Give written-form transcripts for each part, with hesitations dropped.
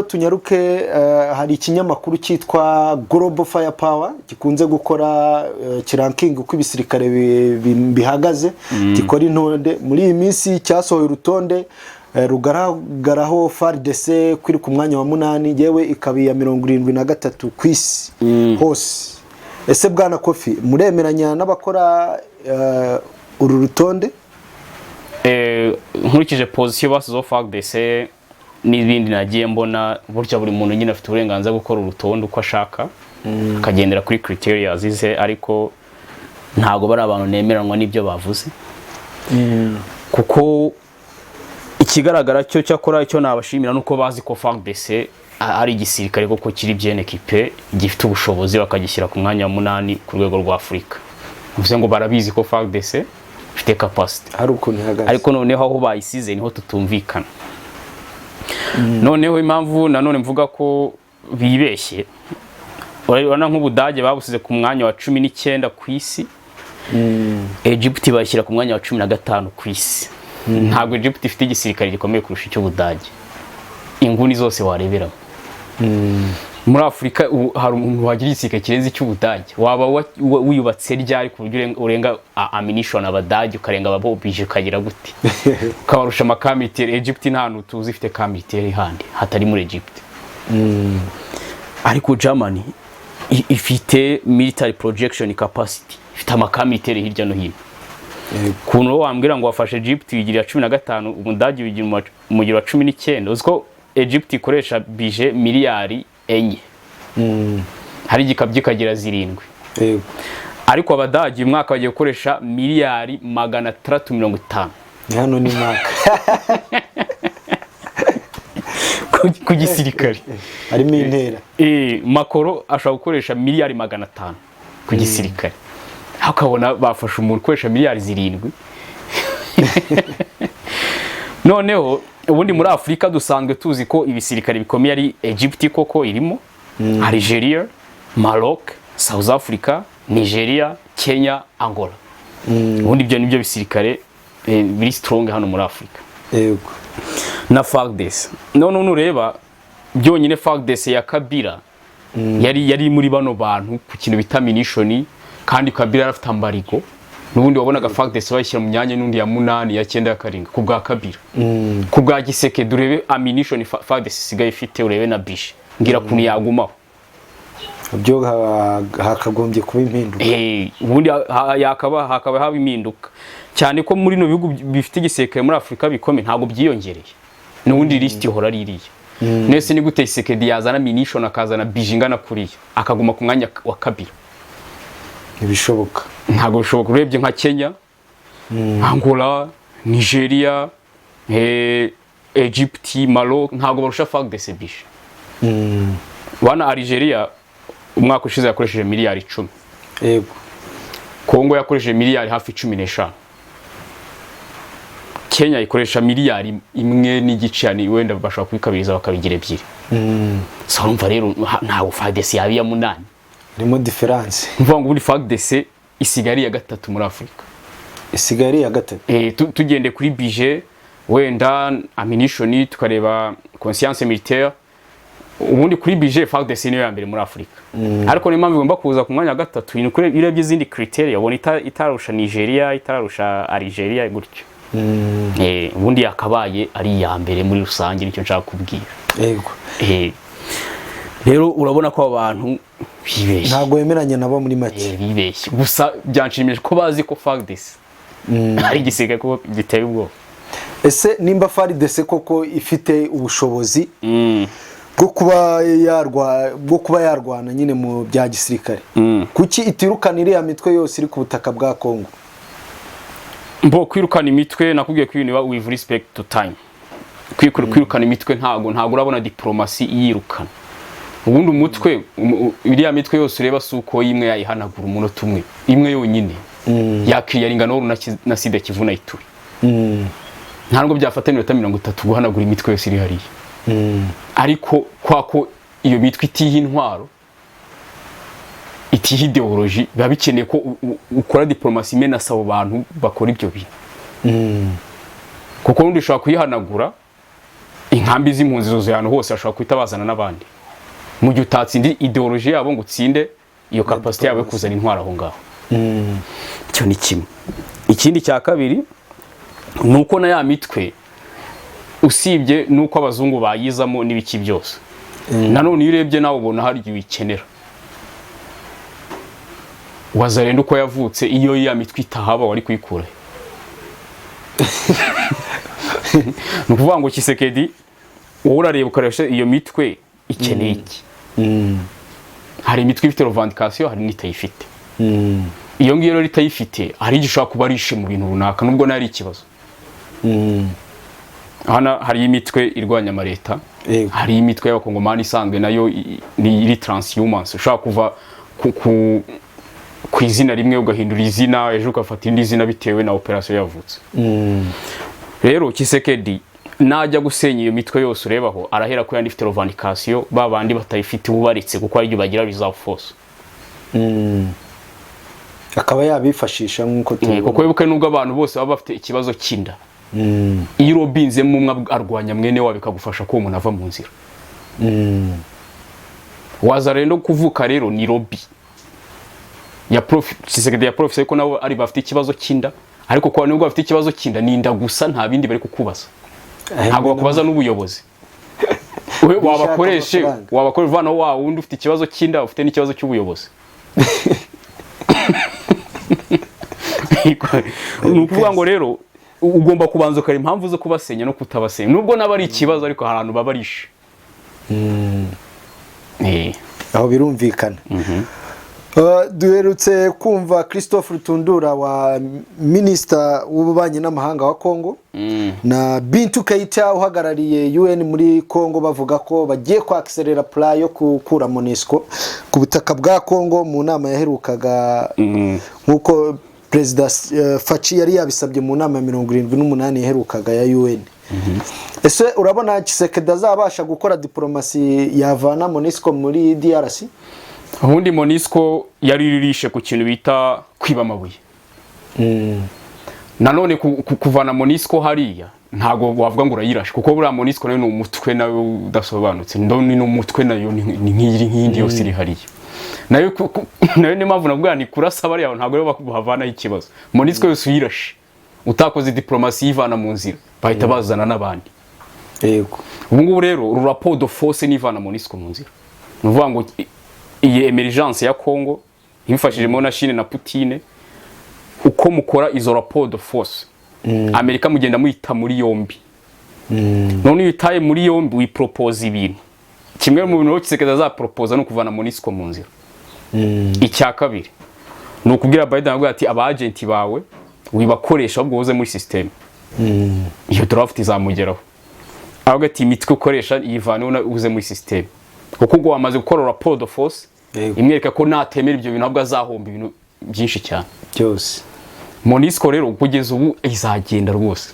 Tunyaruke. Hari ikinyamakuru cyitwa Global Firepower gikunze gukora kirankinga uko ibisirikare bihagaze, gikora intonde. Muri iyi minsi cyasohoye urutonde rugaragaraho FARDC kuri ku mwanya wa 8, yewe ikaba iya 73 ku isi hose. Ese bwana Kofi, muremeranya n'abakora uru rutonde? Nkurikije position basizeho FARDC n'ibindi nagiye mbona, burya buri muntu nyine afite uburenganzira bwo gukora urutonde uko ashaka, akagendera kuri criteria ze, ariko ntabwo bari abantu nemeranwa n'ibyo bavuze, kuko ikigaragara cyo, cyakora icyo nabashimira nuko bazi ko FARDC ari igisirikare koko kiri bien équipé, gifite ubushobozi, bakagishyira ku mwanya wa 8 ku rwego rwa Afurika. Bivuze ngo barabizi ko FARDC ifite capacity, hari ukuntu ihagaze. Ariko noneho aho bayisize niho tutumvikana. Noneho impamvu nanone mvuga ko bibeshye, urabona nk'Ubudage babusize ku mwanya wa 19 ku isi, Egypt bashyira ku mwanya wa 15 ku isi. Ntabwo Egypt ifite igisirikare gikomeye kurusha icy'Ubudage inguni zose wareberamo. Muri Afurika ubu hari umuntu wagira igisirikare kirenze icy'Ubudage? Waba wiyubatse ryari ku buryo urenga ammunition Abadage, ukarenga ababobije, ukagira gute, ukabarusha ama camp militaire? Egypt nta hantu tuzi ifite camp militaire handi hatari muri Egypt. Ariko Germany ifite military projection capacity, ifite ama camp militaire hirya no hino. Ukuntu wowe wambwira ngo wafashe Egypt wigira 15, Umudage wigira umugero wa 19. Uzi ko Egypt ikoresha budget miliyari 4, hari igikabyo ikagira 7, ariko Abadage uyu mwaka bagiye gukoresha miliyari 650. Ni hano ni mwaka. Ku gisirikare. Harimo intera. Macron ashobora gukoresha miliyari 500 ku gisirikare, aho ukabona bafashe umuntu ukoresha miliyari 7. Noneho ubundi muri Afurika dusanzwe tuzi ko ibisirikare bikomeye ari Egypt koko irimo, Algeria, Maroc, South Africa, Nigeria, Kenya, Angola. Ubundi ibyo nibyo bisirikare biri strong hano muri Afurika na FARDC. None nureba byonyine FARDC ya Kabila yari muri bano bantu ku kintu bita ammunition, kandi Kabila yari afite embargo. N'ubundi wabonaga FARDC bayishyira mu myanya n'undi ya 8, ya 9, ya 7 ku bwa Kabila. Ku bwa Tshisekedi, urebe ammunition FARDC isigaye ifite, urebe na budget, ngira kuntu yagumaho. Byo hakagombye kuba impinduka. Ubundi yakaba hakaba haba impinduka, cyane ko muri bino bihugu bifite igisirikare muri Afurika bikomeye ntabwo byiyongereye, n'ubundi list ihora ari iriya. Nese ni gute Tshisekedi yazana ammunition, akazana budget ingana kuriya, akaguma ku mwanya wa Kabila? Ntibishoboka. Ntabwo bishoboka. Urebye nka Kenya, Angola, Nigeria, Egypt, Maroc, ntabwo barusha FARDC budget. Wana Algeria umwaka ushize yakoresheje miliyari 10. Kongo yakoresheje miliyari hafi 15. Kenya ikoresha miliyari 1.5, yani wenda bashobora kubikabiriza bakabigira 2. So urumva rero ntabwo FARDC yaba iya 8. Harimo différence. Mvuga ngo ubundi FARDC isigaye ari iya 3 muri Afurika. Isigaye ari iya 3. Tugendeye kuri budget, wenda ammunition, tukareba conscience militaire, ubundi kuri budget FARDC niyo ya mbere muri Afurika. Ariko niyo mpamvu igomba kuza ku mwanya wa 3 ni uko urebye izindi criteria ubona itararusha Nigeria, itararusha Algeria gutyo. Ubundi yakabaye ari iya mbere muri rusange, nicyo nshaka kubwira. Rero urabona ko abo bantu bibeshye. Ntabwo wemeranya nabo muri make. Bibeshye. Gusa byanshimishije ko bazi ko FARDC ari igisirikare ko giteye ubwoba. Ese nimba FARDC koko ifite ubushobozi bwo kuba yarwana nyine mu bya gisirikare, kuki itirukana iriya mitwe yose iri ku butaka bwa Kongo? Mbo kwirukana imitwe, nakubwiye ko ibintu biba with respect to time. Kwirukana imitwe, ntago urabona diplomasi yirukana. Ubundi umutwe iriya mitwe yose ureba, si uko imwe yayihanagura umunota umwe, imwe yonyine yakiriye ingano na Sud Kivu na Ituri. Nta nubwo byafata iminota 30 guhanagura imitwe yose iri hariya. Ariko kwa ko iyo mitwe itiha intwaro, itiha idéologie, biba bikeneye ko ukora diplomasi imenasa abo bantu bakora ibyo bintu, kuko ubundi ushobora kuyihanagura. Inkambi z'impunzi zuzuye ahantu hose, bashobora guhita bazana n'abandi mu gihe utatsinda idéologie yabo ngo utsinde iyo capacité yabo yo kuzana intwaro aho ngaho. Icyo ni kimwe. Ikindi cya kabiri ni uko na ya mitwe, usibye n'uko abazungu bayizamo n'ibiki byose, nanone iyo urebye nawe ubona hari igihe uyikenera. Wazalendo uko yavutse, iyo ya mitwe itahaba wari kuyikura he? Ni ukuvuga ngo Tshisekedi, wowe urareba ukareba iyo mitwe ikeneye iki. Hari imitwe ifite revendication, hari n'itayifite. Iyo ngiyo rero itayifite, hari igihe ishobora kuba arishe mu bintu runaka, nubwo nayo ari ikibazo. Hano hari imitwe irwanya amaleta, hari imitwe y'abakongomani isanzwe nayo ni iri transhumance, ushobora kuva ku izina rimwe ugahindura izina, ejo ugafata irindi zina bitewe na operation yavutse. Rero Tshisekedi najya gusenya iyo mitwe yose urebaho, arahera ko yandi ifite revendication, ba bandi batayifite ubaretse, kuko ari bagira reserve force. Akaba yabifashisha nk'uko tubibona. Kuko wibuke, nubwo abantu bose baba bafite ikibazo cy'inda, iyo urobinzemo umwe arwanya mwene wabo, bikagufasha ko uwo muntu ava mu nzira. Waza rero kuvuka rero ni lobby ya prof Tshisekedi ya professeur, ko nabo ari bafite ikibazo cy'inda, ariko ko nubwo bafite ikibazo cy'inda, ni inda gusa, nta bindi bari kukubaza. Ntabwo bakubaza n'ubuyobozi. We wabakoreshe amafaranga. Wabakoresha uvanaho wa wundi ufite ikibazo cy'inda, ufite n'ikibazo cy'ubuyobozi. Ni ukuvuga ngo rero ugomba kubanza ukareba impamvu zo kubasenya no kutabasenya, nubwo nabo ari ikibazo, ariko hari ahantu baba barishe. Aho birumvikana. Duherutse kumva Christophe Rutundura wa minisita w'ububanyi n'amahanga wa Congo na Bintu Keita uhagarariye UN muri Congo bavuga ko bagiye kwakiserera plan yo gukura MONUSCO ku butaka bwa Congo mu nama yaherukaga, nk'uko Perezida Fatshi yari yabisabye mu nama ya 78 yaherukaga ya UN. Ese urabona Tshisekedi azabasha gukora diporomasi yavana MONUSCO muri DRC? Ubundi MONUSCO yari irishe ku kintu bita kwiba amabuye. Nanone kuvana MONUSCO hariya ntabwo wavuga ngo urayirashe, kuko buriya MONUSCO nayo ni umutwe nayo udasobanutse. Ni umutwe nayo ni nk'iri nk'iyindi yose iri hariya nayo. Nayo niyo mpamvu navuga ni kurasa bariya, ntabwo rero bahavanaho ikibazo. MONUSCO yose uyirashe utakoze diplomasi yivana mu nzira, bahita bazana n'abandi. Ubu ngubu rero uru rapport de force nivana MONUSCO mu nzira, ni ukuvuga ngo iyi emergence ya Congo ibifashijemo na Chine na Putine, uko mukora izo rapport de force, Amerika mugenda muyita muri yombi. None iyo uyitaye muri yombi, uyipropose ibintu. Kimwe mu bintu rero Tshisekedi azapropose ni ukuvana MONUSCO mu nzira. Icya kabiri ni ukubwira Biden, avuga ati: "Aba agenti bawe wibakoresha, ahubwo uze muri system." Iyo draft izamugeraho, avuga ati: "Imitwe ukoresha yivaneho uze muri system," kuko ubwo wamaze gukora rapport de force imwereka ko natemera ibyo bintu, ahubwo azahomba ibintu byinshi cyane. Byose. MONUSCO rero kugeza ubu izagenda rwose.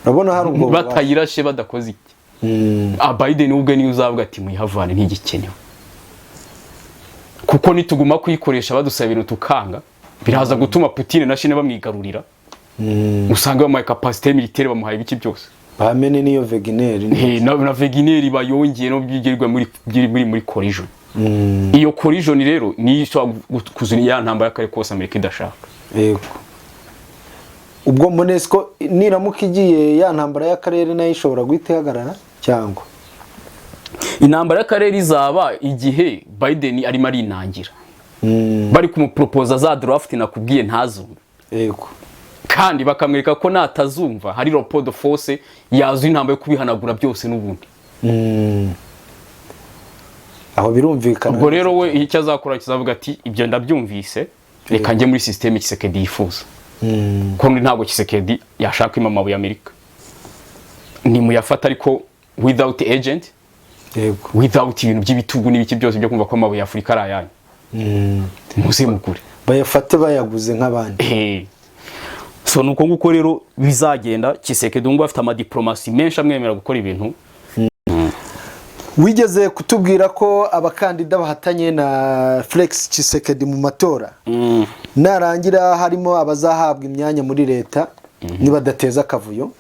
Urabona hari ubwo bubasha. Batayirashe, badakoze iki. Ah, Biden ubwe niwe uzavuga ati: "Muyihavane, ntigikenewe," kuko nituguma kuyikoresha badusaba ibintu tukanga, biraza gutuma Putin na Chine bamwigarurira, usanga bamuhaye capacité militaire, bamuhaye ibiki byose. Bamene n'iyo Wagner. Na Wagner bayongeye no byigerwa muri collision. Iyo collision rero niyo ishobora kuzana ya ntambara y'akarere kose Amerika idashaka. Yego, ubwo MONUSCO niramuka igiye, ya ntambara y'akarere nayo ishobora guhita ihagarara cyangwa? Intambara y'akarere izaba igihe Biden arimo arinangira, bari kumupropoza za draft nakubwiye ntazumve, kandi bakamwereka ko natazumva hari rapport de force yaza intambara yo kubihanagura byose n'ubundi. Aho birumvikana. Ubwo rero we icyo azakora kizavuga ati: "Ibyo ndabyumvise, reka njye muri système Tshisekedi yifuza," ko ntabwo Tshisekedi yashaka amabuye Amerika nimuyafata, ariko without agent, without ibintu by'ibitugu n'ibiki byose byo kumva ko amabuye ya Afurika ari ayanyu, muze mugure. Bayafate bayaguze nk'abandi. So nuko nguko rero bizagenda. Tshisekedi ngo afite amadiplomasi menshi amwemerera gukora ibintu. Wigeze kutubwira ko abakandida bahatanye na Felix Tshisekedi mu matora narangira harimo abazahabwa imyanya muri leta nibadateza akavuyo.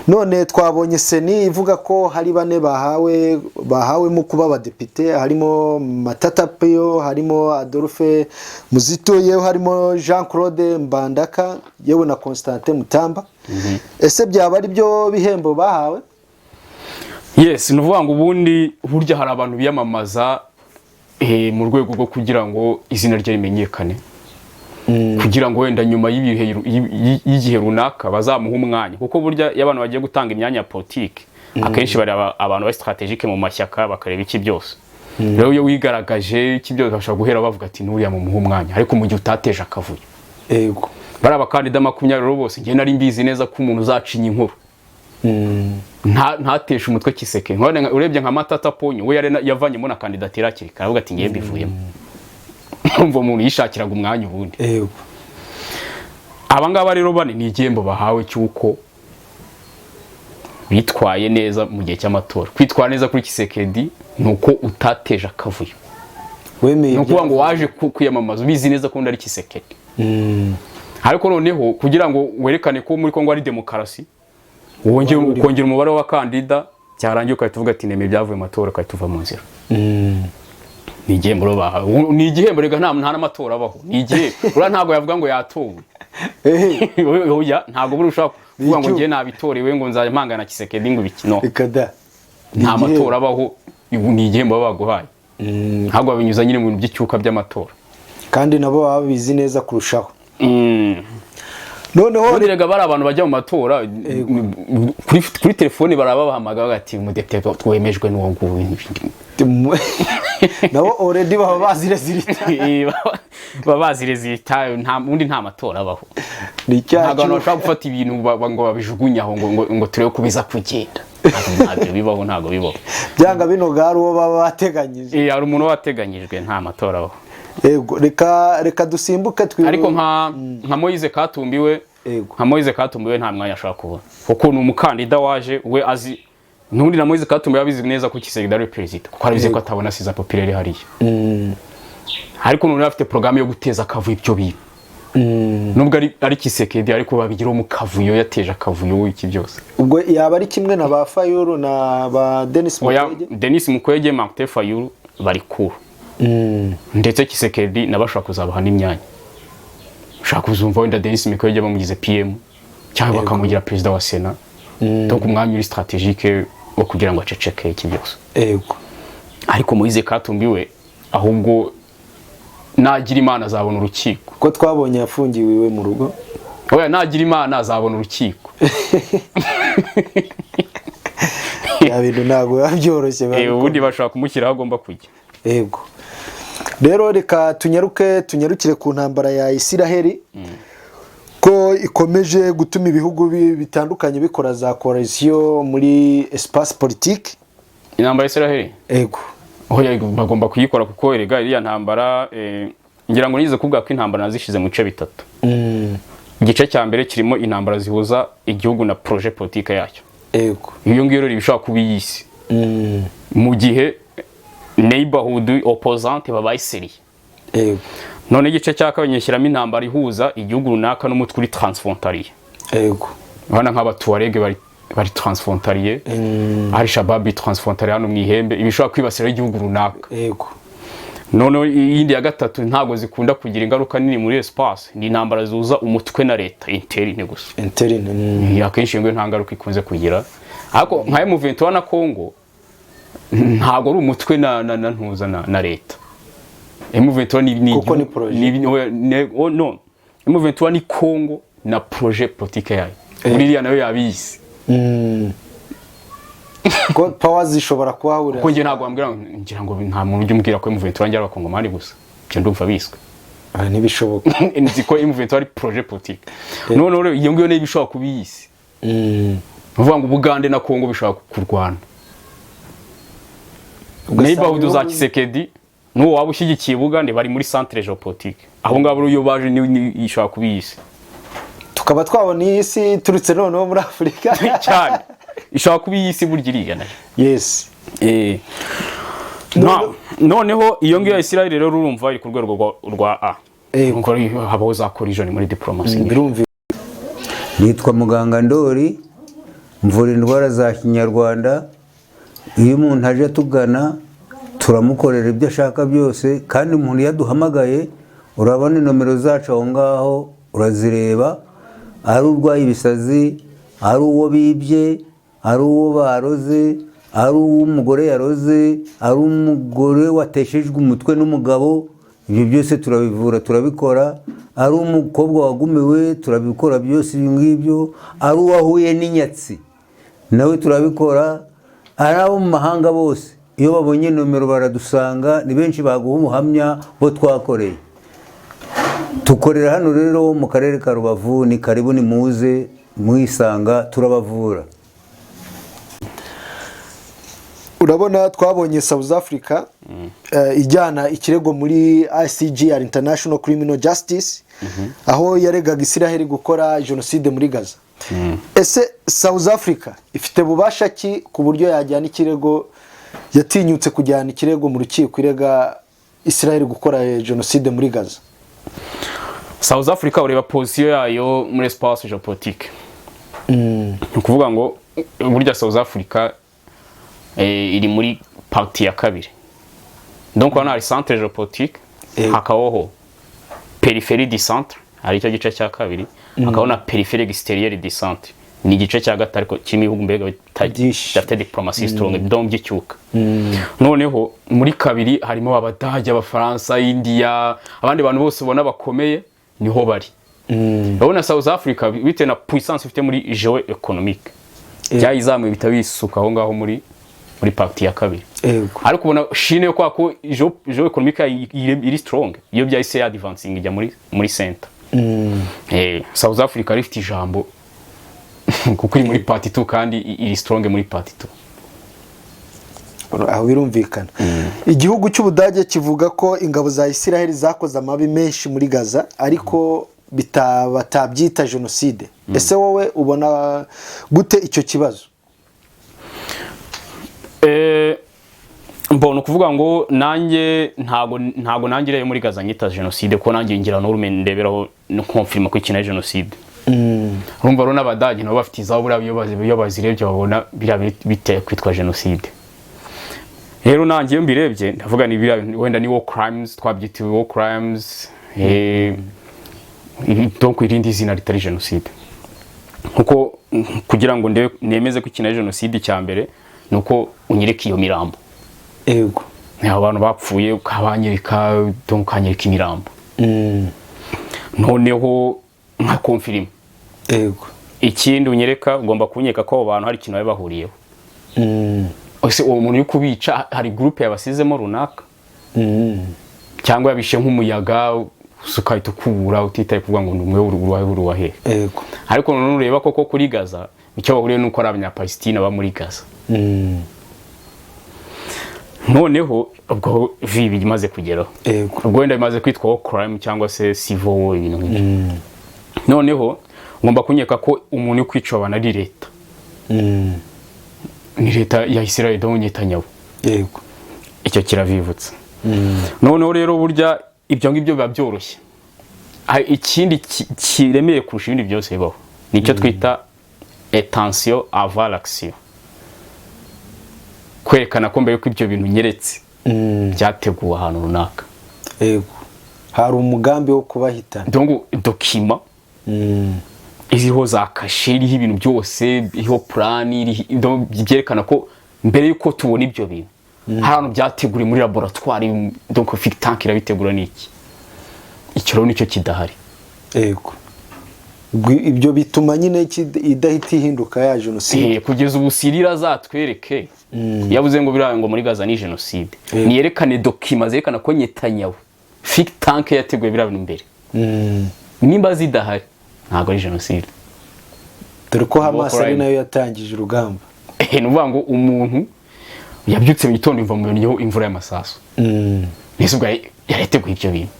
None twabonye CENI ivuga ko hari bane bahawemo kuba abadepite, harimo Matata Ponyo, harimo Adolphe Muzito, yewe harimo Jean Claude Mbandaka, yewe na Constantin Mutamba. Ese byaba ari byo bihembo bahawe? Yes, ni ukuvuga ngo ubundi burya hari abantu biyamamaza mu rwego rwo kugira ngo izina rye rimenyekane, kugira ngo wenda nyuma y'igihe runaka bazamuhe umwanya, kuko burya iyo abantu bagiye gutanga imyanya ya politiki, akenshi bareba abantu bari stratégique mu mashyaka, bakareba iki byose. Rero iyo wigaragaje iki byose, bashobora guhera bavuga ati: "N'uriya mumuhe umwanya", ariko mu gihe utateje akavuyo. Bari abakandida 20 rero bose, njye nari mbizi neza ko umuntu uzacinya inkuru ntateshe umutwe Tshisekedi. Urebye nka Matata Ponyo, we yavanyemo na kandidatire hakiri kare, aravuga ati: "Ngiye mbivuyemo." Urumva umuntu yishakiraga umwanya ubundi. Aba ngaba rero bane ni igihembo bahawe cy'uko bitwaye neza mu gihe cy'amatora. Kwitwara neza kuri Tshisekedi ni uko utateje akavuyo. Wemeye. Ni ukuvuga ngo waje kwiyamamaza ubizi neza ko undi ari Tshisekedi, ariko noneho kugira ngo werekane ko muri Kongo ari demokarasi, wongere ukongera umubare w'abakandida, cyarangiye ugahita uvuga ati: "Nemeye ibyavuye mu matora", ugahita uva mu nzira. Ni igihembo rero bahawe, ni igihembo rega, nta n'amatora abaho, ni igihembo. Uriya ntabwo yavuga ngo yatowe. Oya, ntabwo buri ushobora kuvuga ngo ngiye nabitorewe, ngo nzajya mpangana na Tshisekedi, ngo ibiki, no. Reka da. Nta matora abaho, ni igihembo baba baguhaye. Ntabwo babinyuza nyine mu bintu by'icyuka by'amatora. Kandi nabo baba babizi neza kurushaho. Noneho Ubundi rega bari abantu bajya mu matora, kuri telefone barababahamagara bati: "Umudepite wemejwe n'uwo nguwo." Nabo already baba bazi résultat. Baba bazi résultat, nta ubundi nta matora abaho. Ni icyaha. Ntabwo abantu bashobora gufata ibintu ngo babijugunye aho ngo turebe ko biza kugenda. Ntabwo bibaho, ntabwo bibaho. Byanga bino gare uwo baba bateganyije. Hari umuntu uba wateganyijwe, nta matora abaho. Yego, reka dusimbuke Ariko nka Moise Katumbi we, nka Moise Katumbi we nta mwanya ashobora kubona, kuko ni umukandida waje we azi n'ubundi. Na Moise Katumbi yabizi neza ko Tshisekedi ari perezida, kuko arabizi ko atabona assise populaire hariya, ariko noneho afite porogaramu yo guteza akavuyo ibyo bintu, nubwo ari Tshisekedi, ariko babigiraho mu kavuyo, yateje akavuyo iki byose. Ubwo yaba ari kimwe na ba Fayulu na ba Denis Oya. Mukwege? Denis Mukwege, Martin Fayulu bari kuru, ndetse Tshisekedi nabo ashobora kuzabaha n'imyanya. Ushaka kuzumva wenda Denis Mukwege bamugize PM cyangwa bakamugira perezida wa Sena, donc umwanya uri stratégique wo kugira ngo aceceke iki byose. Ariko Moise Katumbi we, ahubwo nagira Imana azabona urukiko. Ko twabonye yafungiwe iwe mu rugo. Oya, nagira Imana azabona urukiko. Ya bintu ntabwo biba byoroshye, biba Ubundi bikomeye. Bashobora kumushyira aho agomba kujya. Yego, rero reka tunyaruke, tunyarukire ku ntambara ya Isiraheli, ko ikomeje gutuma ibihugu bitandukanye bikora za coalition muri espace politique. Intambara ya Israel? Yego. Oya, bagomba kuyikora, kuko erega iriya ntambara, ngira ngo nize kuvuga ko intambara nazishize mu bice bitatu. Igice cya mbere kirimo intambara zihuza igihugu na projet politique yacyo. Iyo ngiyo rero ibishobora kuba iy'isi mu gihe neighborhood opposante babaye sérieux. None igice cya kabiri nyishyiramo intambara ihuza igihugu runaka n'umutwe uri transfrontalier. Urabona nk'abatuareg bari transfrontalier, Al Shabab transfrontalier hano mu ihembe, ibishobora kwibasira igihugu runaka. Noneho iyindi ya gatatu, ntabwo zikunda kugira ingaruka nini muri espace, ni intambara zihuza umutwe na leta interne gusa. Interne. Akenshi iyo ngiyo nta ngaruka ikunze kugira, ariko nka M23 na Congo ntabwo ari umutwe na ntuza na leta. M23 ni Kuko ni projet. Ni, oya, oh, no, M23 ni Congo na projet politique yayo. Muri iriya nayo yabiyise. Ko power zishobora kuhahurira. Kuko njye ntabwo wambwira, ngira ngo nta muntu ujya umbwira ko M23 njye ari abakongomani gusa, ibyo ndumva biswe. Ah, ntibishoboka. Nzi ko M23 ari projet politique. Noneho rero iyo ngiyo niyo ishobora kuba iyisi. Ni ukuvuga ngo Ubugande na Congo bishobora kurwana. Ugasanga Neighborhood za ibihugu- Tshisekedi n'uwo waba ushyigikiye Bugande bari muri centre géopolitique. Abo ngabo iyo baje ni ishobora kuba iyisi. Tukaba twabona iyi si iturutse noneho muri Afurika. Cyane, ishobora kuba iyisi burya iriya nayo. Noneho iyo ngiyo ya Israel rero, urumva iri ku rwego rwa A. Nuko habaho za collision muri diplomasi. Birumvikana. Nitwa muganga Ndori. Mvura indwara za kinyarwanda. Iyo umuntu aje atugana, turamukorera ibyo ashaka byose. Kandi umuntu iyo aduhamagaye, urabona inomero zacu aho ngaho, urazireba. Ari urwaye ibisazi, ari uwo bibye, ari uwo baroze, ari uw'umugore yaroze, ari umugore wateshejwe umutwe n'umugabo, ibyo byose turabivura, turabikora. Ari umukobwa wagumiwe, turabikora byose ibyo ngibyo. Ari uwahuye n'inyatsi, nawe turabikora. Ari abo mu mahanga bose, iyo babonye nomero baradusanga. Ni benshi baguha ubuhamya bo twakoreye. Tukorera hano rero mu karere ka Rubavu. Ni karibu, ni muze mwisanga, turabavura. Urabona twabonye South Africa ijyana ikirego muri ICGR, International Criminal Justice, aho yaregaga Israel gukora jenoside muri Gaza. Ese South Africa ifite bubasha ki ku buryo yajyana ikirego, yatinyutse kujyana ikirego mu rukiko irega Israel gukora jenoside muri Gaza? South Africa, ureba position yayo muri espace géopolitique, ni ukuvuga ngo burya South Africa iri muri partie ya kabiri. Donc hano hari centre géopolitique, hakabaho périphérie du centre, hari icyo gice cya kabiri, hakabaho na périphérie extérieure du centre, ni igice cya gatatu, ariko kirimo ibihugu mbega Byinshi. bidafite diplomatie strong, donc by'icyuka. Noneho muri kabiri harimo Abadage, Abafaransa, India, abandi bantu bose ubona bakomeye niho bari. Urabona South Africa, bitewe na puissance ifite muri géo économique, byayizamuye bihita bisuka aho ngaho muri partie ya kabiri. Ariko ubona Chine yo, kwa ko géo économique yayo iri strong, iyo byahise ya advancing ijya muri center. South Africa ifite ijambo kuko iri muri partie 2 kandi iri strong muri partie 2. Aho birumvikana. Igihugu cy'Ubudage kivuga ko ingabo za Israel zakoze amabi menshi muri Gaza, ariko batabyita jenoside. Ese wowe ubona gute icyo kibazo? Mbona ukuvuga ngo nanjye ntago nanjye rero muri Gaza nyita jenoside, kuko nanjye ngira norme ndeberaho no confirma ko ikintu ari jenoside. Urumva rero n'Abadage nabo bafite izabo. Buriya iyo bazirebye babona biriya biteye kwitwa jenoside. Rero nanjye iyo mbirebye ndavuga ni biriya wenda ni war crimes, twabyita war crimes, donc irindi zina ritari jenoside. Kuko kugira ngo nemeze ko ikintu ari jenoside, icya mbere ni uko unyereka iyo mirambo. Abantu bapfuye ukabanyereka, donc ukanyereka imirambo, noneho nka confirma. Ikindi unyereka, ugomba kunyereka ko abo bantu hari ikintu bari bahuriyeho. Ese uwo muntu uri kubica hari groupe yabasizemo runaka, cyangwa yabishe nk'umuyaga ukahita ukubura, utitaye kuvuga ngo ni umwe uruwahe uruwahe? Ariko noneho ureba koko kuri Gaza, icyo bahuriye nuko ari Abanyapalestina baba muri Gaza. Noneho ubwo vi bimaze kugeraho, ubwo wenda bimaze kwitwa war crime cyangwa se civil war, ibintu nk'ibyo. Noneho ngomba kunyeka ko umuntu uri kwica abantu ari leta, ni leta ya Israel, donc Netanyahu. Icyo kiravivutse. Noneho rero burya ibyo ngibyo biba byoroshye. Ikindi kiremeye kurusha ibindi byose bibaho nicyo twita intention avant l'action, kwerekana ko mbere yuko ibyo bintu nyeretse byateguwe ahantu runaka. Yego, hari umugambi wo kubahitana. Donc document iriho za kashe, iriho ibintu byose, iriho plan, donc byerekana ko mbere yuko tubona ibyo bintu hari ahantu byateguriwe muri laboratoire, donc think tank irabitegura. N'iki icyo rero nicyo kidahari. Yego. Ubwo ibyo bituma nyine idahita ihinduka ya jenoside. Kugeza ubu Cyril azatwereke, yavuze ngo biriya ngo muri Gaza ni jenoside, niyerekane document zerekana ko Netanyahu think tank yateguye biriya bintu mbere. Nimba zidahari, ntabwo ari jenoside. Dore ko Hamas ari crime. nayo yatangije urugamba. Ni ukuvuga ngo umuntu yabyutse mu gitondo yumva mu imvura y'amasasu, mbese ubwo yari yateguye ibyo bintu?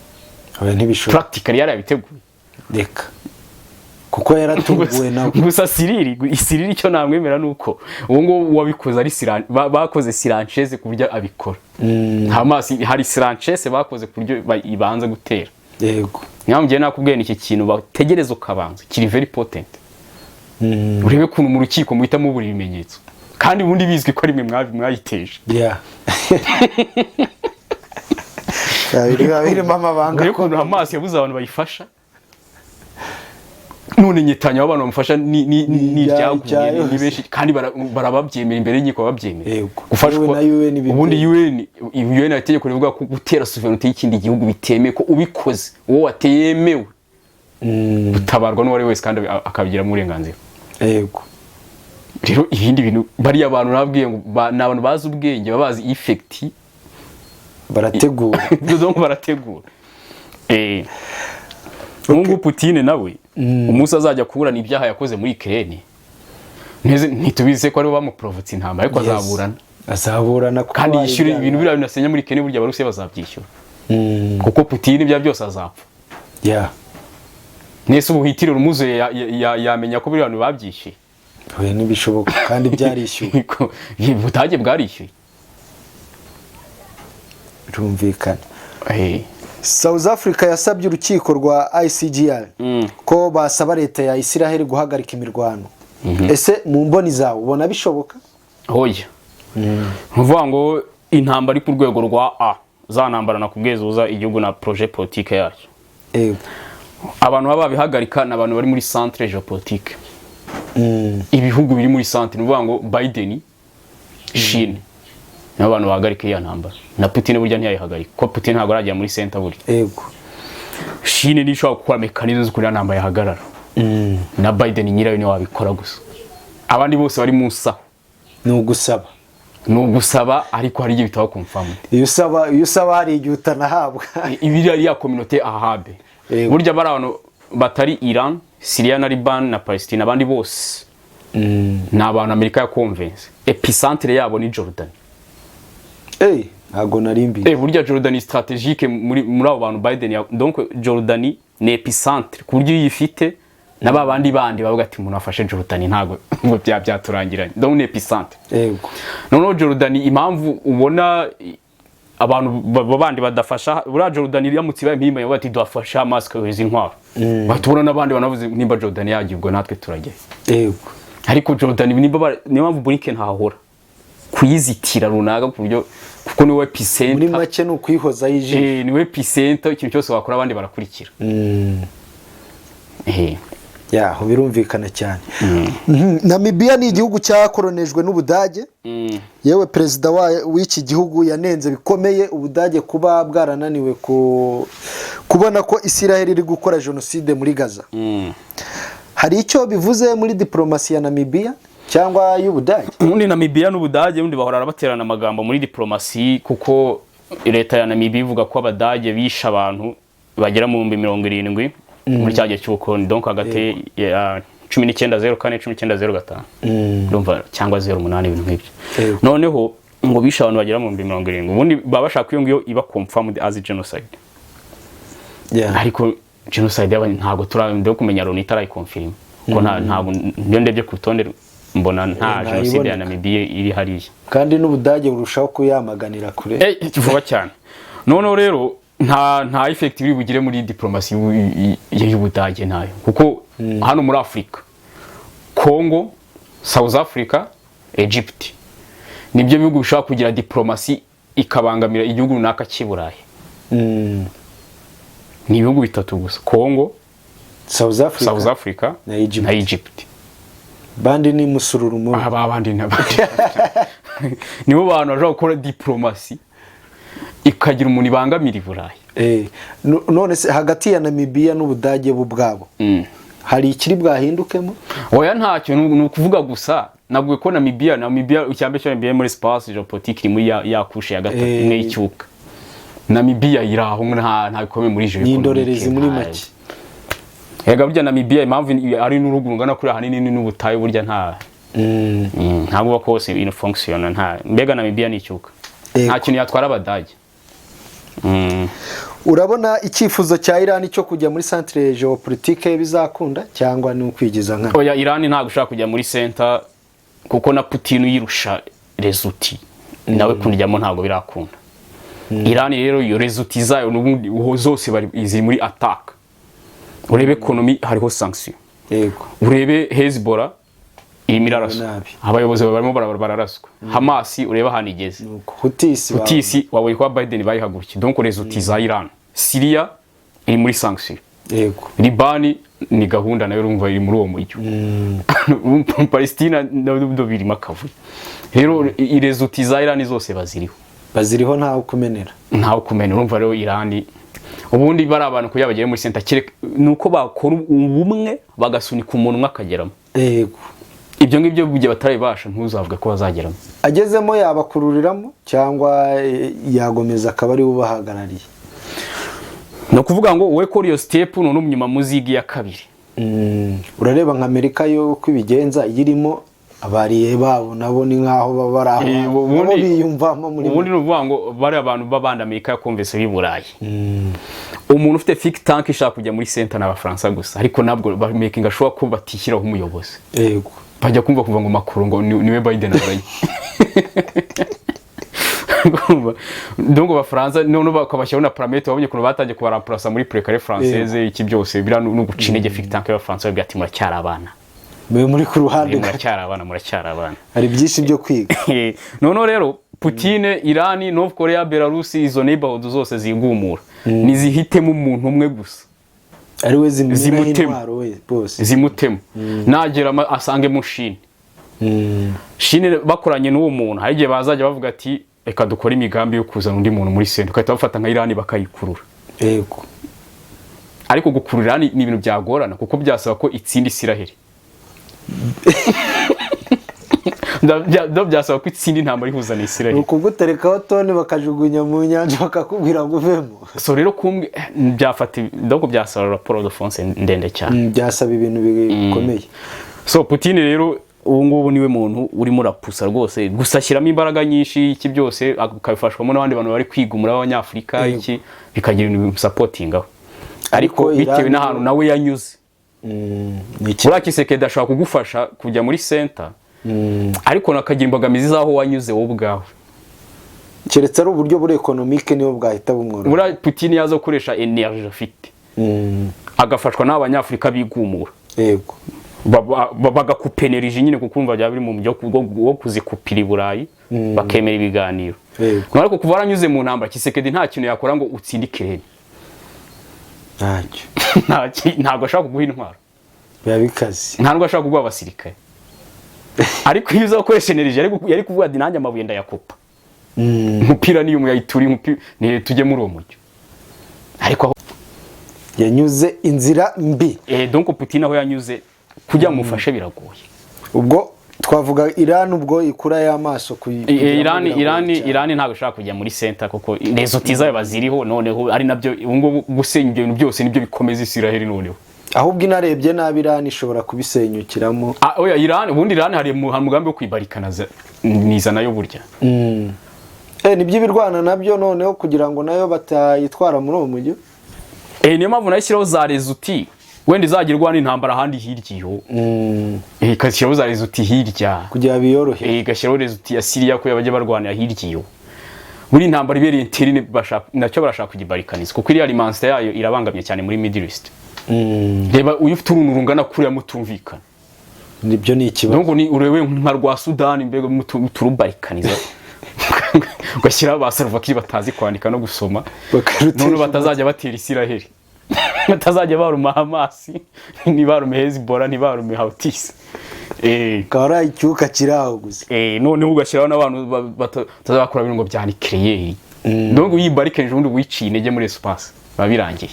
Oya, ntibishoboka. Practically yari yabiteguye. Reka, kuko yaratunguwe nawe. Gusa Cyril icyo namwemera ni uko ubu ngubu wabikoze ari bakoze surenchère ku buryo abikora. Hamas hari surenchère bakoze ku buryo ibanza gutera. Niyo mpamvu ngiye nakubwiye ni iki kintu bategereza ukabanza kiri very potent. Urebe ukuntu mu rukiko muhita mubura ibimenyetso, kandi ubundi bizwi ko ari mwe mwayiteje. Biba birimo amabanga. Urebe ukuntu Hamas yabuze abantu bayifasha, none Netanyahu abantu bamufasha ni iryaguye, ni benshi, kandi barababyemera imbere y'inkiko, babyemera. Gufashwa Yewe na UN ubundi UN hari itegeko rivuga ko gutera souveraineté y'ikindi gihugu bitemewe, ko ubikoze uwo wateye yemewe gutabarwa n'uwo ari we wese, kandi akabigiramo uburenganzira. Rero ibindi bintu, bariya bantu nababwiye ngo ni abantu bazi ubwenge, baba bazi effect. Barategura. Donc barategura. Nk'ubu Putin nawe umunsi azajya kuburana ibyaha yakoze muri Ukraine, ntitubizi ko aribo bamuporovotse intambara, ariko azaburana. Azaburana kuko kandi hari yishyura ibyaha. Ibintu biriya binasenya muri Ukraine, burya Abarusiya bazabyishyura, kuko Putin ibya byose azapfa. Nese ubu Hitler umuzuye yamenya ko biriya bintu babyishyuye? Oya, ntibishoboka, kandi byarishyuwe. Ko Ubudage bwarishyuye. Birumvikana. South Africa yasabye urukiko rwa ICGL ko basaba leta ya Israel guhagarika imirwano. Ese mu mboni zawe ubona bishoboka? Hoya, ni ukuvuga ngo intambara iri ku rwego rwa A, za ntambara nakubwiye zihuza igihugu na projet politique yacyo, abantu baba babihagarika ni abantu bari muri centre géopolitique, ibihugu biri muri centre. Ni ukuvuga ngo Biden, Chine, nibo bantu bahagarika iya ntambara. Na Putin burya ntiyayihagarika, kuko Putin ntabwo aragera muri center burya. Chine niyo ishobora gukora mécanisme z'ukuntu iriya ntambara yahagarara, na Biden nyirayo niwe wabikora gusa. Abandi bose bari munsi aho Ni ugusaba. Ni ugusaba, ariko hari igihe bitaba confirmed. Iyo usaba hari igihe utanahabwa. Ibiri ari ya communauté arabe. Burya bari abantu batari Iran, Syria na Liban na Palestine, abandi bose ni abantu Amerika ya convince. Épicentre yabo ni Jordan. Eh, ntabwo nari mbizi. Burya Jordan ni stratégique muri abo bantu Biden ya, donc Jordan ni épicentre, ku buryo iyo uyifite na ba bandi bandi bavuga ati: "Umuntu afashe Jordan, ntabwo ngo byaturangiranye." Donc ni épicentre. Noneho Jordan, impamvu ubona abantu bandi badafasha, buriya Jordan iramutse ibaye impirimbanyi bavuga ati: "Dufashe Hamas kohereza intwaro," bahita ubona n'abandi banavuze: "Nimba Jordan yagiye, ubwo natwe turajyayo." Ariko Jordan nimba niyo mpamvu Blinken ntahahora kuyizitira runaka, ku buryo kuko niwe Muri epicenter. make ni ukwihozaho ijisho. Niwe epicenter, ikintu cyose wakora abandi barakurikira. Yaho birumvikana cyane. Namibia ni igihugu cyakoronejwe n'Ubudage. Yewe, perezida w'iki gihugu yanenze bikomeye Ubudage kuba bwarananiwe kubona ko Israel iri gukora jenoside muri Gaza. Hari icyo bivuze muri diporomasi ya Namibia cyangwa y'Ubudage? Ubundi Namibia n'Ubudage ubundi bahora baterana amagambo muri diplomasi, kuko leta ya Namibia ivuga ko Abadage bishe abantu bagera mu 70,000 muri cya gihe cy'ubukoloni, donc hagati ya 1904, 1905 ndumva, cyangwa 08, ibintu nk'ibyo. Noneho ngo bishe abantu bagera mu 70,000. Ubundi baba bashaka iyo ngiyo iba confirmed as genocide. Ariko genocide y'abanye ntabwo turabona kumenya, Loni itarayikonfirima, kuko ntabwo iyo ndebye ku rutonde mbona nta jenoside ya Ntayiboneka. Namibia iri hariya. Kandi n'Ubudage burushaho kuyamaganira kure. Vuba cyane. Noneho rero nta effect biri bugire muri diplomasi y'Ubudage, ntayo, kuko hano muri Afurika, Congo, South Africa, Egypt nibyo bihugu bishobora kugira diplomasi ikabangamira igihugu runaka cy'i Burayi. Ni ibihugu bitatu gusa: Congo, South Africa, South Africa na Egypt. Na Egypt. Bandi ni musururu muri Aba bandi n'abandi nibo bantu bashobora gukora diplomasi ikagira umuntu ibangamira i Burayi. None se hagati ya Namibia n'Ubudage bo ubwabo hari ikiri bwahindukemo? Oya, ntacyo. Ni ukuvuga gusa nabwiye ko Namibia icyambe cyo Namibia muri espace géopolitique iri muri ya couche ya gatatu, imwe y'icyuka. Namibia iri aho, nta bikomeye muri Ni géoéconomique. indorerezi muri make. Ega burya Namibia, impamvu ari n'uruhu rungana kuri ahanini ni n'ubutayu burya, nta ntabwo kose ibintu fonction nta, mbega Namibia ni icyuka. Nta kintu yatwara Abadage. Urabona icyifuzo cya Iran cyo kujya muri centre géopolitique bizakunda, cyangwa ni ukwigiza nkana? Oya, Iran ntabwo ushaka kujya muri center, kuko na Putin uyirusha les outils nawe kundijyamo ntabwo birakunda. Iran rero iyo les outils zayo n'ubundi uho zose bari ziri muri attack. Urebe economy, hariho sanction. Urebe Hezbollah irimo iraraswa. Nabi. Abayobozi barimo bararaswa. Hamas urebe ahantu igeze. Nuko Houthis Houthis wabonye ko Biden bayihagurukiye. Donc les Houthis za Iran, Syria iri muri sanction. Libani ni gahunda nayo, urumva iri muri uwo mujyo. Palestina nabyo birimo akavuyo. Rero les Houthis za Iran zose baziriho. Baziriho, ntawe kumenera. Ntawe kumena. Urumva rero Iran ubundi bari abantu kugira bagere muri center kereka nuko bakora ubumwe, bagasunika umuntu umwe akageramo. Ibyo ngibyo igihe batarabibasha, ntuzavuge ko bazageramo. Agezemo yabakururiramo cyangwa yagomeza akaba ari we ubahagarariye? Ni ukuvuga ngo wowe kora iyo step, none nyuma muzigi ya kabiri. Urareba nka Amerika yo uko ibigenza, iyo irimo abariye babo nabo ni nkaho baba bari aho, nabo biyumvamo muri. Ubundi ni ukuvuga ngo bari abantu b'abandi Amerika yakumvise b'i Burayi. Umuntu ufite think tank ishaka kujya muri center ni Abafaransa gusa, ariko nabwo ba making sure ko batishyiraho umuyobozi. Bajya kumva kuva ngo Macron ngo niwe Biden azanye. Urumva? Donc Abafaransa none bakabashyiraho na paramètre. Wabonye ukuntu batangiye kubaramplasa muri pré carré française, iki byose biriya ni uguca intege think tank y'Abafaransa, babwira ati: "Muracyari abana." Mube muri ku ruhande. "Muracyari abana, muracyari abana." Hari byinshi byo kwiga. Noneho rero Putine, Irani, North Korea, Belarus, izo neighborhood zose zigumura nizihitemo umuntu umwe gusa. Ari we zimeneraho Zimutema. intwaro we bose. Zimutemo, nagera asangemo Chine. Chine bakoranye n'uwo muntu, hari igihe bazajya bavuga ati: "Reka dukore imigambi yo kuzana undi muntu muri center," ugahita bafata nka Irani bakayikurura. Ariko gukurura Irani ni ibintu byagorana kuko byasaba ko itsinda Isiraheli. Byasaba ko itsinda intambara ihuza na Ni Isiraheli. ukuguterekaho toni bakajugunya mu nyanja, bakakubwira ngo uvemo. So rero kumbwe byafata, donc byasaba rapport de force ndende cyane. Byasaba ibintu bikomeye. So Putin rero ubu ngubu niwe muntu urimo urapusa rwose, gusa ashyiramo imbaraga nyinshi, iki byose akabifashwamo n'abandi bantu bari kwigumura b'Abanyafurika, iki bikagira ibintu bimusapotingaho, ariko Ariko bitewe Iran n'ahantu nawe yanyuze. Ni iki? Buriya Tshisekedi ashobora kugufasha kujya muri center, ariko nakagira imbogamizi z'aho wanyuze wowe ubwawe. Keretse ari uburyo buri économique niyo bwahita bumworohera. Buriya Putin yaza gukoresha énergie afite, agafashwa n'Abanyafurika bigumura, bagakupa énergie nyine, kuko urumva byaba biri mu buryo bwo kuzikupira i Burayi, bakemera ibiganiro. Ariko kuva waranyuze mu ntambara, Tshisekedi nta kintu yakora ngo utsinde Ukraine. Ntacyo. Ntabwo ashobora kuguha intwaro. Biba bikaze. Nta nubwo ashobora kuguha abasirikare. Ariko iyo uza gukoresha énergie, yari kuvuga ati: "Nanjye amabuye ndayakupa, umupira niyo muyayituri umupira tujye muri uwo mujyo." Ariko aho Yanyuze inzira mbi. Donc Putin aho yanyuze kugira ngo umufashe biragoye. Ubwo twavuga Iran, ubwo ikura y'amaso kuyikuramo Irani biragoye Irani cyane. Irani ntabwo ishobora kujya muri center kuko les outils zayo baziriho. Noneho ari nabyo ubu ngubu gusenya ibyo bintu byose nibyo bikomeza Isiraheli noneho. Ahubwo inarebye nabi, Iran ishobora kubisenyukiramo. Ah, oya, Iran ubundi, Iran hari umugambi wo kwibarikana niza nayo burya. Nibyo ibirwana nabyo noneho kugira ngo nayo batayitwara muri uwo mujyi. Niyo mpamvu nayo ishyiraho za les outils, wenda izajya irwana intambara ahandi hirya iyo, ikashyiraho za les outils hirya. Kugira biyorohere. Igashyiraho les outils ya Syria ko bajya barwanira hirya iyo. Buri intambara ibereye interne bashaka nacyo, barashaka kugibarikaniza kuko iriya alimentation yayo irabangamye cyane muri Middle East. Reba uyu ufite uruntu rungana kuriya mutumvikana. Nibyo, ni ikibazo. Donc ni urebe nka rwa Sudani mbega muturubarikaniza, ugashyiraho ba Salva Kiir batazi kwandika no gusoma. Bakarutesha. None batazajya batera Isiraheli, batazajya baruma Hamas, ntibarume Hezbollah, ntibarume Houthis. Akaba ari icyuka kiri aho gusa. Noneho ugashyiraho n'abantu batazakora ibintu ngo bya nucléaire. Donc uyibarikeje ubundi wiciye intege muri espace, biba birangiye.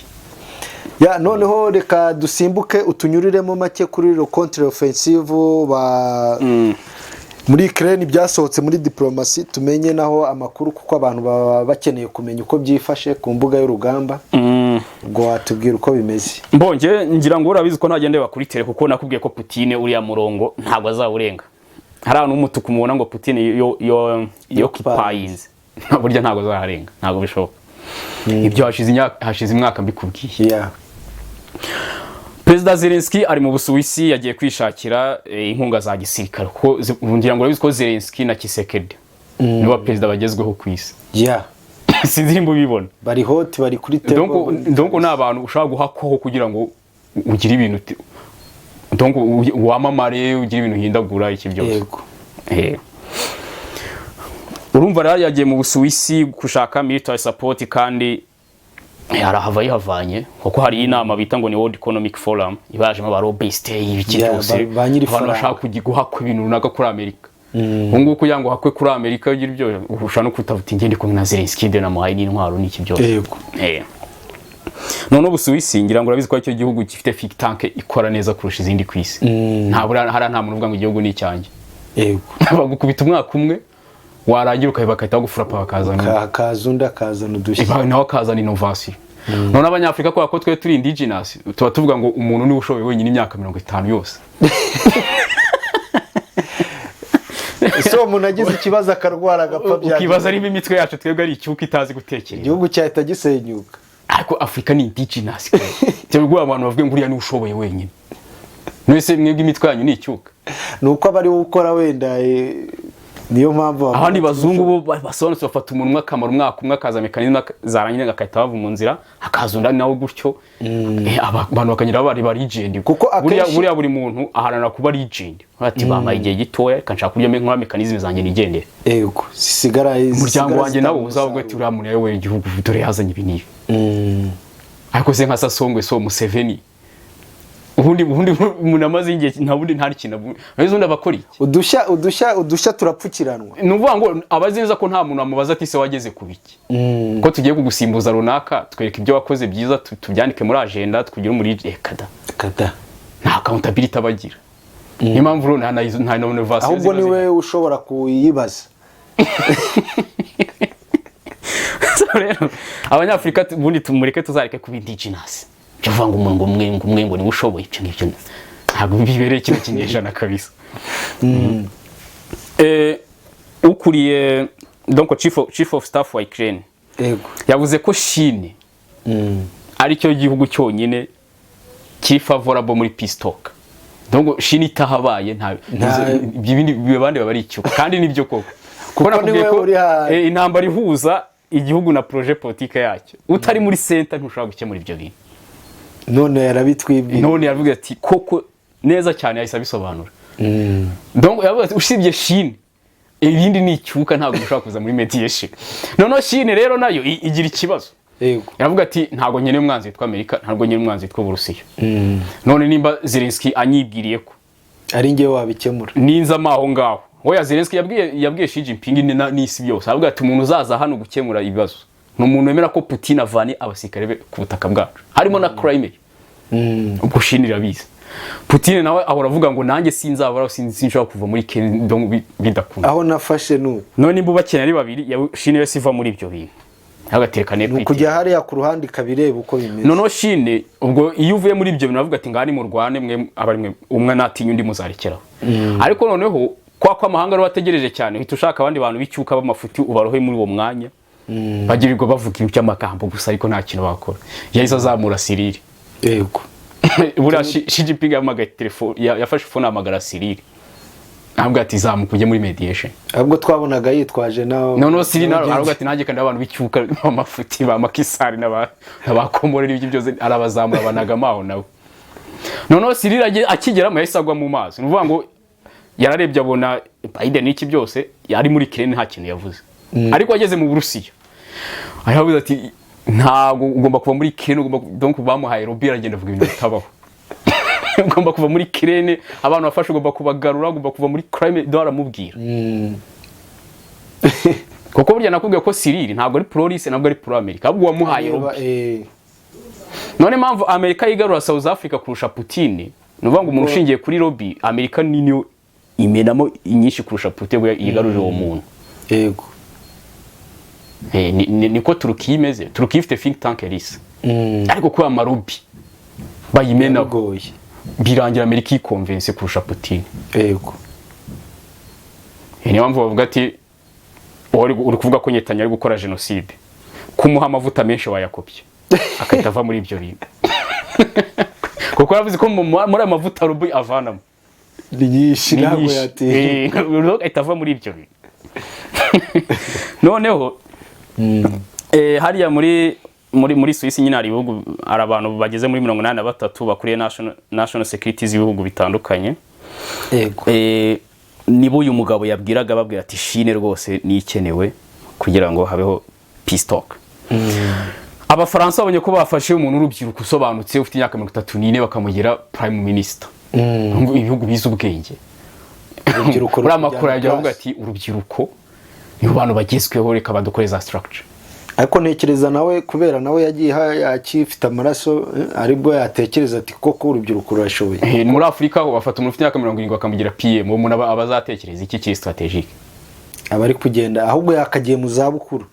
Ya, noneho reka dusimbuke, utunyuriremo make kuri ro contre offensive ba muri Ukraine byasohotse muri diplomasi, tumenye naho amakuru kuko abantu baba bakeneye kumenya uko byifashe ku mbuga y'urugamba. Ubwo watubwira uko bimeze. Mbonye ngira ngo urabizi ko ntagenda ndeba kuri tele, kuko nakubwiye ko Putin uriya murongo ntabwo azawurenga. Hari ahantu h'umutuku mubona ngo Putin yo occupyinze, burya ntabwo azaharenga, ntabwo bishoboka. Ibyo hashize imyaka mbikubwiye. Perezida Zelensky ari mu Busuwisi, yagiye kwishakira inkunga za gisirikare, kuko ngira ngo urabizi ko Zelensky na Tshisekedi nibo perezida bagezweho ku isi. Sinzi nimba ubibona. Bari hot, bari kuri Donc table. donc ni abantu ushobora guhakwaho kugira ngo ugire ibintu. Donc wamamare, ugire ibintu uhindagura, iki byose. Urumva rero yagiye mu Busuwisi gushaka military support, kandi arahava yihavanye, kuko hari inama bita ngo ni World Economic Forum, ibajemo ba lobbyist, ibiki byose, ba nyiri abantu faranga. bashaka kujya guhakwa ibintu runaka kuri Amerika. Ubu ngubu kugira ngo uhakwe kuri Amerika ugira ibyo, ushobora no kutavuta ingende kumwe na Zelensky de namuhaye n'intwaro n'iki byose. None Ubusuwisi, ngira ngo urabizi ko aricyo gihugu gifite think tank ikora neza kurusha izindi ku isi. Nta buriya hariya nta muntu uvuga ngo igihugu ni icyanjye. Bagukubita umwaka umwe, warangira ukaheba, bagahita bagufurapa, bakazana undi. Hakaza undi akazana udushya. Nawe akazana innovation. None Abanyafurika, kubera ko twe turi indigenous, tuba tuvuga ngo umuntu niwe ushoboye wenyine imyaka 50 yose. Ese uwo muntu agize ikibazo akarwara agapfa, ukibaza byagenze? niba imitwe yacu twebwe ari icyuka itazi gutekereza. Igihugu cyahita gisenyuka. Ariko Afurika ni indigenous, cyangwa abantu bavuga ngo uriya niwe ushoboye wenyine. Mwese mwebwe imitwe yanyu ni icyuka. Ni uko aba ari we ukora wenda, niyo mpamvu bavuga Abandi ati, bazungu bo basobanutse, bafata umuntu umwe akamara umwaka umwe, akaza mécanisme zarangira agahita bava mu nzira, hakaza undi nawe gutyo. Abantu bakagenda bari ba legend. Kuko buriya akenshi- buriya buri muntu aharanira kuba legend, ati bampaye igihe gitoya, reka nshaka uburyo nkora mécanisme zanjye nigendere. Yego, zisigara Umuryango wanjye nawo uzavuga ati uriya muntu yayoboye igihugu, dore yazanye ibi n'ibi. Ariko se nka Sassou Nguesso, Museveni, ubundi umuntu amaze igihe nta bundi, nta kintu ubundi abakora iki? Udushya turapfukiranwa. Ni ukuvuga ngo abazi neza ko nta muntu wamubaza ati: "Se wageze ku biki, ko tugiye kugusimbuza runaka? Twereka ibyo wakoze byiza, tubyandike muri agenda, tukugire muri kada." Kada. Nta accountability abagira, niyo mpamvu rero nta innovation Ahubwo ziba niwe zihari. ushobora kuyibaza. So rero Abanyafurika, ubundi tumureke, tuzareke kuba indigenous. Cyo uvuga ngo umuntu ngo umwe ngo niwe ushoboye, ibyo ngibyo ntabwo bibereye kino kinyejana kabisa. Ukuriye, donc chief of staff wa Ukraine yavuze ko Chine aricyo gihugu cyonyine kiri favorable muri peace talk. Donc Chine itahabaye nta ibyo bindi abandi baba ari icyuka, kandi nibyo koko, kuko nakubwiye niwe ko uri intambara ihuza igihugu na projet politique yacyo, utari muri center ntushobora gukemura ibyo bintu. None yarabitwibwiye. None yavuga ati koko neza cyane, yahise abisobanura. Donc yavuga ati usibye Chine ibindi ni icyuka, ntabwo ushobora kuza muri mediation. Noneho Chine rero nayo igira ikibazo. Yavuga ati ntabwo nkeneye umwanzi witwa Amerika, ntabwo nkeneye umwanzi witwa Uburusiya. None nimba Zelensky anyibwiriye ko ari njyewe wabikemura, ninzamo aho ngaho. Oya, Zelensky yabwiye Xi Jinping n'isi byose, aravuga ati umuntu uzaza hano gukemura ibibazo ni umuntu wemera ko Putin avanye abasirikare be ku butaka bwacu, harimo na Crimea. Ubwo Chine irabizi. Putin nawe ahora avuga ngo nanjye sinzabara, sinshobora kuva muri Kenya, donc bidakunda. Aho nafashe nuko. None nimba ubakeneye ari babiri, Chine yose iva muri ibyo bintu agatekane. Ni ukujya hariya ku ruhande ikabireba uko bimeze. Noneho Chine ubwo iyo uvuye muri ibyo bintu bavuga ati ngaha ni murwane mwe, abari mwe umwe natinya undi muzarekeraho. Ariko noneho kwa ko amahanga ariwe ategereje cyane, uhita ushaka abandi bantu b'icyuka b'amafuti ubarohe muri uwo mwanya, bagirirwa bavuga ibintu by'amagambo gusa ariko nta kintu bakora. Yahise azamura Cyril. Buriya Xi Jinping yahamagaye telefone, yafashe phone ahamagara Cyril, avuga ati zamuka ujye muri mediation. Ahubwo twabonaga yitwaje nawe. Noneho Cyril nawe aravuga ati nanjye kandi abantu b'icyuka b'amafuti ba Macky Sall n'abakomore n'ibyo byose, arabazamura banagama aho nawe. Noneho Cyril akigeramo yahise agwa mu mazi. Ni ukuvuga ngo yararebye abona Biden n'iki byose ari muri Ukraine, nta kintu yavuze. Ariko ageze mu Burusiya aravuze ati ntabwo ugomba kuva muri Ukraine, ugomba, donc bamuhaye lobby, aragenda avuga ibintu bitabaho: ugomba kuva muri Ukraine, abantu bafashe ugomba kubagarura, ugomba kuva muri Crimea, do aramubwira. Kuko burya nakubwiye ko Cyril ntabwo ari pro Russe, ntabwo ari pro America, ahubwo wamuhaye lobby. None impamvu Amerika yigarura South Africa kurusha Putin, ni ukuvuga ngo umuntu ushingiye kuri lobby, Amerika niyo imenamo inyinshi kurusha Putin ngo yigarurire uwo muntu. Niko Turukiya imeze. Turukiya ifite think tank russe, ariko kubera ama lobby bayimenaho, bigoye. Birangira Amerika yikonvense kurusha Putin. Niyo mpamvu bavuga ati wowe uri kuvuga ko Netanyahu ari gukora jenoside, kumuha amavuta menshi wayakopye akahita ava muri ibyo bintu, kuko yavuze ko muri ayo mavuta lobby avanamo ni nyinshi, ni ntabwo nyinshi. yatinya. Ahita ava muri ibyo bintu. Noneho hariya muri muri Suisse nyine hari ibihugu, hari abantu bageze muri 83 bakuriye national security z'ibihugu bitandukanye. Nibo uyu mugabo yabwiraga, babwira ati Chine rwose ni ikenewe kugira ngo habeho peace talk. Abafaransa babonye ko bafashe umuntu w'urubyiruko usobanutse ufite imyaka 34, bakamugira prime minister. Ngo ibihugu bize ubwenge. Urubyiruko Uriya ruri makuru kujyana yajya avuga class. ati urubyiruko nibo bantu bagezweho, reka badukore za structure. Ariko ntekereza nawe, kubera nawe yagiye akifite amaraso, aribwo yatekereza ati koko urubyiruko rurashoboye. Muri Afurika ho bafata umuntu ufite imyaka 70 bakamugira PM. Uwo muntu aba azatekereza iki kiri strategique? Aba ari kugenda, ahubwo yakagiye mu zabukuru.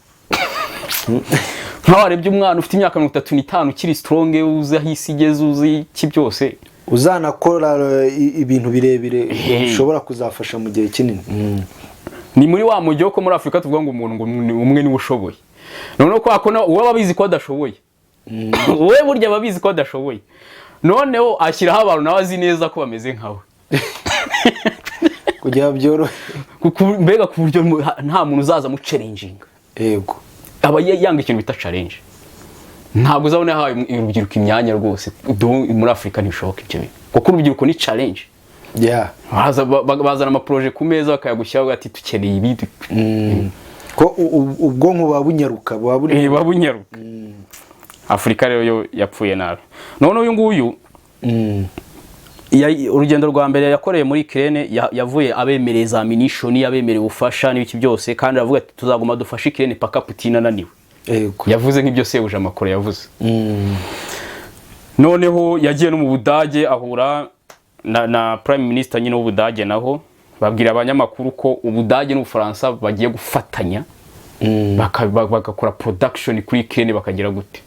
Nkaho warebye umwana ufite imyaka 35 ukiri strong, uzi aho isi igeze, uzi iki byose. Uzanakora ibintu birebire Hey. bishobora kuzafasha mu gihe kinini. Ni muri wa mujyi wo ko muri Afurika tuvuga ngo umuntu ngo ni umwe niwe ushoboye. Noneho kwa ko uwo aba abizi ko adashoboye, we burya aba abizi ko adashoboye, noneho ashyiraho abantu nawe azi neza ko bameze nkawe. Kugira byorohe. Mbega ku buryo nta muntu uzaza amuchallenginga. Aba yanga ikintu bita challenge. Ntabwo uzabona yahaye urubyiruko imyanya rwose. Muri Afurika ntibishoboka ibyo bintu, kuko urubyiruko ni challenge. Bazana amaprojet ku meza bakayagushyiraho, ati dukeneye ibi. Ko ubwonko buba bunyaruka, buba buri Buba bunyaruka. Afurika rero yo yapfuye nabi. None uyu nguyu urugendo rwa mbere yakoreye muri Ukraine, yavuye abemereye za munition, abemereye ubufasha n'ibiki byose, kandi aravuga ati tuzaguma dufashe Ukraine paka Putin ananiwe. Yavuze nk'ibyo sebuja Macron yavuze. Noneho yagiye no mu Budage, ahura na prime minister nyine w'Ubudage, naho babwira abanyamakuru ko Ubudage n'Ubufaransa bagiye gufatanya, bagakora production kuri Ukraine, bakagira gute,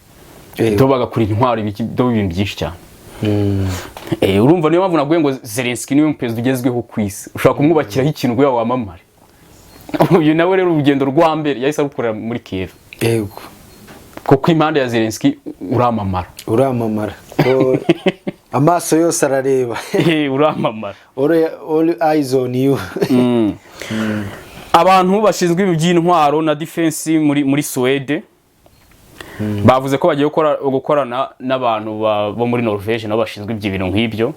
do bagakora intwaro, ibiki, do ibintu byinshi cyane. Urumva niyo mpamvu naguye ngo Zelensky niwe perezida ugezweho ku isi, ushobora kumwubakiraho ikintu kugira ngo wamamare. Uyu nawe rero urugendo rwa mbere yahise arukorera muri Kiev, kuko impande ya Zelensky uramamara. Uramamara ko amaso yose arareba. Uramamara. All eyes on you. Abantu bashinzwe ibi by'intwaro na defense muri Suwede bavuze ko bagiye gukorana n'abantu bo muri Norvège nabo bashinzwe ibyo bintu nk'ibyo,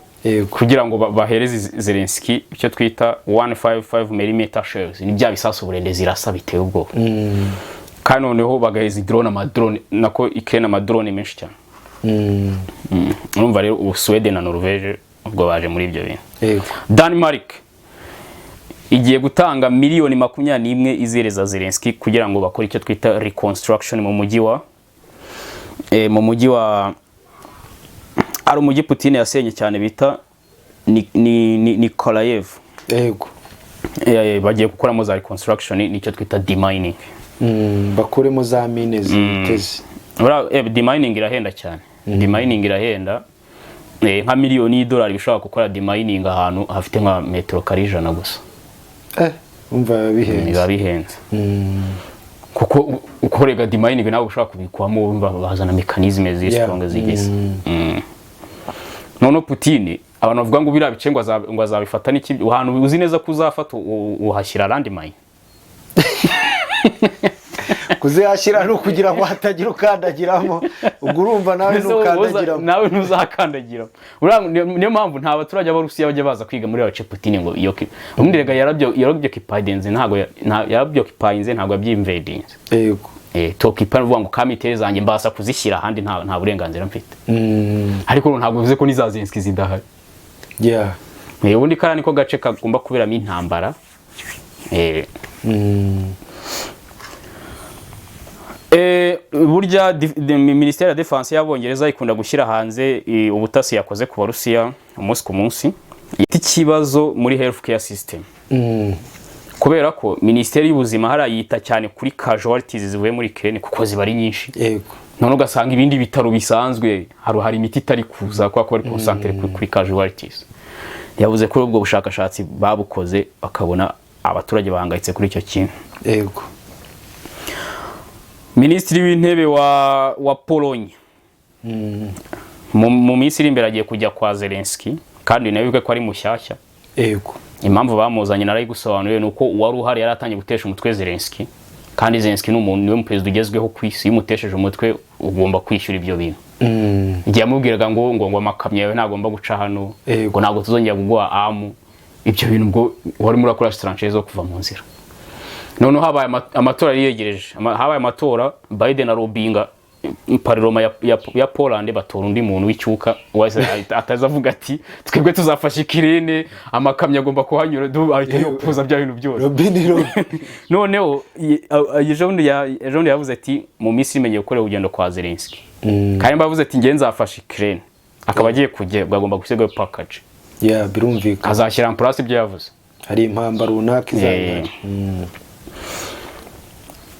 kugira ngo bahereze Zelensky icyo twita 155 mm shells, ni bya bisasu burende zirasa biteye ubwoba, kandi noneho bagaheza drone, amadrone nako Ukraine, amadrone menshi cyane. Urumva rero ubu Suwede na Norvège ubwo baje muri ibyo bintu. Denmark igiye gutanga miliyoni 21 izereza Zelensky kugira ngo bakore icyo twita reconstruction mu mujyi wa, ari umujyi Putin yasenye cyane bita ni Nikolaev. Bagiye gukoramo za reconstruction nicyo twita demining. Bakuremo za mine ziteze. Buriya, demining irahenda cyane, demining irahenda. Nka miliyoni y'idolari bishobora gukora demining ahantu hafite nka metero kare 100 gusa. Umva biba bihenze. Biba bihenze, kuko ukorega demining nawe ushobora kubikwamo, wumva bazana mécanisme ziri strong zigeze. Noneho Putin, abantu bavuga ngo biriya bice ngo azabifata n'iki, ahantu uzi neza ko uzafata uhashyira landmine. Kuzihashyira ni ukugira ngo hatagira ukandagiramo, ubwo urumva nawe Mbese wowe ntukandagiramo. Nawe ntuzakandagiramo. Uriya niyo mpamvu nta baturage b'Abarusiya bajya baza kwiga muri bace Putin ngo iyo ubundi rega yarabyoccupyinze, ntabwo yarabyoccupyinze, ntabwo yabyinvadinze. To occupy ni ukuvuga ngo kamitere zanjye mbasha kuzishyira ahandi, nta burenganzira mfite. Ariko ntabwo bivuze ko n'iza Zelensky zidahari. Ubundi kariya niko gace kagomba kuberamo intambara. Burya Minisiteri ya Defense y'Abongereza ikunda gushyira hanze ubutasi yakoze ku Barusiya umunsi ku munsi. Ifite ikibazo muri health care system, kubera ko Minisiteri y'Ubuzima hariya yita cyane kuri casualties zivuye muri Ukraine, kuko ziba ari nyinshi. None ugasanga ibindi bitaro bisanzwe hari imiti itari kuza kubera ko bari concentré kuri casualties. Yavuze ko ubwo bushakashatsi babukoze bakabona abaturage bahangayitse kuri icyo kintu. Minisitiri w'Intebe wa Pologne mu minsi iri imbere agiye kujya kwa Zelensky, kandi nawe wibuke ko ari mushyashya. Impamvu bamuzanye narayigusobanuriye, ni uko uwari uhari yari atangiye gutesha umutwe Zelensky, kandi Zelensky ni umuntu, niwe muperezida ugezweho ku isi. Iyo umutesheje umutwe Ugomba kwishyura ibyo bintu. Igihe yamubwiraga ngo amakamyo yawe ntagomba guca hano, ngo ntabwo tuzongera kuguha amu ibyo bintu, ubwo warimo urakora strategy zo kuva mu nzira. Noneho habaye amatora yari yegereje. Habaye amatora, Biden arobinga parlement ya Poland, batora undi muntu w'icyuka wahise ataza avuga ati: "Twebwe tuzafasha Ukraine, amakamyo agomba kuhanyura." Ahita yopuza bya bintu byose. Robin Robin. Noneho ejo bundi yavuze ati mu minsi imenye gukorera urugendo kwa Zelensky, kandi bavuze ati: "Nge nzafasha Ukraine", akaba agiye kujya, agomba gusigayo package. Yeah, birumvikana. Azashyira en place ibyo yavuze. Hari impamba runaka izajya.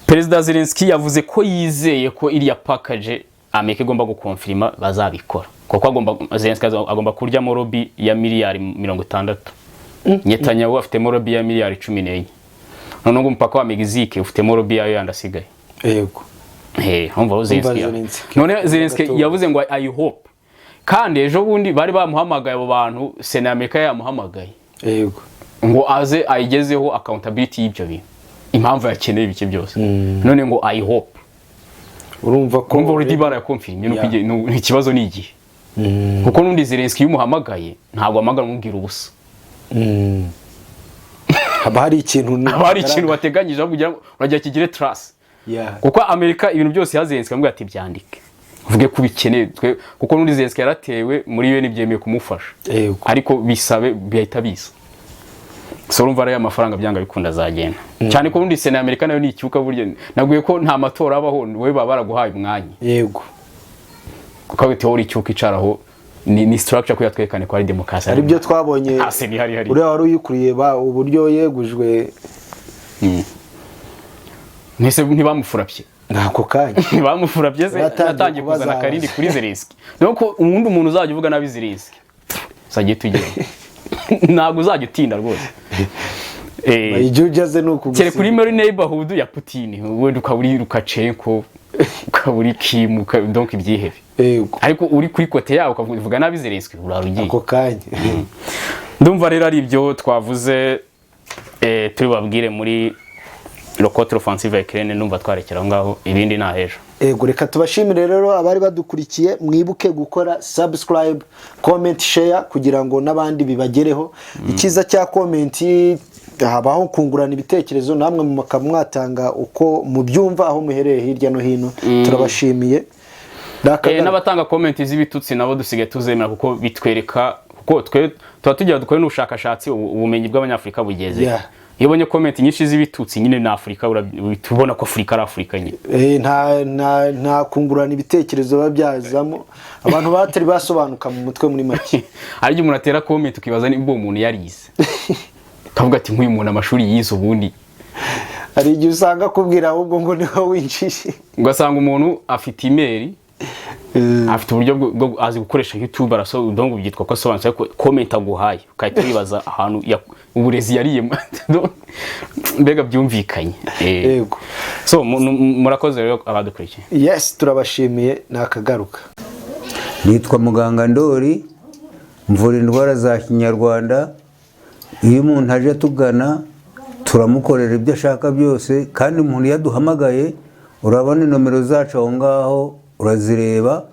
Perezida Zelensky yavuze ko yizeye ko iriya package Amerika igomba gukonfirima bazabikora, kuko Zelensky agomba kuryamo lobby ya miliyari 60. Netanyahu afitemo lobby ya miliyari 14. Noneho umupaka wa Mexique ufitemo lobby yayo yandi asigaye. Umva aho Zelensky Zelensky. None Zelensky Gato. yavuze ngo "I hope", kandi ejo bundi bari bamuhamagaye abo bantu, Sena ya Amerika yamuhamagaye ngo aze ayigezeho accountability y'ibyo bintu, impamvu yakeneye ibiki byose. None ngo "I hope". Urumva ko Kumva already barayakonfirmye nuko ikibazo ni igihe, kuko n'undi Zelensky iyo umuhamagaye ntabwo ahamagara umubwira ubusa. Haba hari ikintu. Haba hari ikintu bateganyije aho kugira ngo uragira kigire trace, kuko Amerika ibintu byose ya Zelensky amubwira ati: "Byandike, uvuge ko ubikeneye twe", kuko n'undi Zelensky yaratewe muri UN, byemeye kumufasha, ariko bisabe bihita biza. So urumva ariya mafaranga byanga bikunda azagenda, cyane ko ubundi Sena ya Amerika nayo ni icyuka. Burya nabwiye ko nta matora abaho, wowe baba baraguhaye umwanya, kuko bitewe uri icyuka icaraho, ni structure ko yatwerekane ko ari demokarasi. Hari ibyo twabonye. Hasi ni hari hari. Uriya wari uyikuriye uburyo yegujwe. Mwese ntibamufurapye? N'ako kanya. Ntibamufurapye se? Yatangiye Yatangiye kuzana kubazabaza. akarindi kuri Zelensky. Donc ubundi umuntu uzajya uvuga nabi Zelensky, uzajya tugera, ntabwo uzajya utinda rwose. Igihe ugeze ni ukugusiga. Kereka uri muri neighborhood ya Putin, wenda ukaba uri Lukashenko, ukaba uri Kim, donc ibyihebe. Ariko uri kuri côté yawe ukavuga nabi Zelensky, urara ugiye. Ako kanya. Ndumva rero ari ibyo twavuze, turi babwire muri le contre offensive ya Ukraine. Ndumva twarekera aho ngaho, ibindi nta hejuru. Ego, reka tubashimire rero abari badukurikiye. Mwibuke gukora subscribe, comment, share kugira ngo n'abandi bibagereho. Icyiza cya comment, habaho kungurana ibitekerezo, namwe mukaba mwatanga uko mubyumva aho muherereye hirya no hino. Turabashimiye. N'abatanga comment z'ibitutsi nabo dusigaye tuzemera, kuko bitwereka, kuko twe tuba tugira dukore n'ubushakashatsi, ubumenyi bw'Abanyafurika bugeze. Iyo ubonye comment nyinshi z'ibitutsi nyine ni Afurika, uhita ubona ko Afurika ari Afurika nyine. Nta kungurana ibitekerezo biba byazamo, abantu batari basobanuka mu mutwe muri make. Hari igihe umuntu atera comment ukibaza niba uwo muntu yarize, ukavuga ati: "Nk'uyu muntu amashuri yize ubundi?" Hari igihe usanga akubwira ahubwo ngo niho winjiye. Ugasanga umuntu afite email, afite uburyo bwo azi gukoresha YouTube, donc byitwa ko asobanutse, ariko comment aguhaye ukahita wibaza ahantu uburezi yariye. Mbega byumvikanye. So murakoze rero abadukurikiye. Yes, turabashimiye, ni akagaruka. Nitwa muganga Ndori, mvura indwara za kinyarwanda. Iyo umuntu aje atugana turamukorera ibyo ashaka byose, kandi umuntu iyo aduhamagaye urabona nomero zacu aho ngaho urazireba.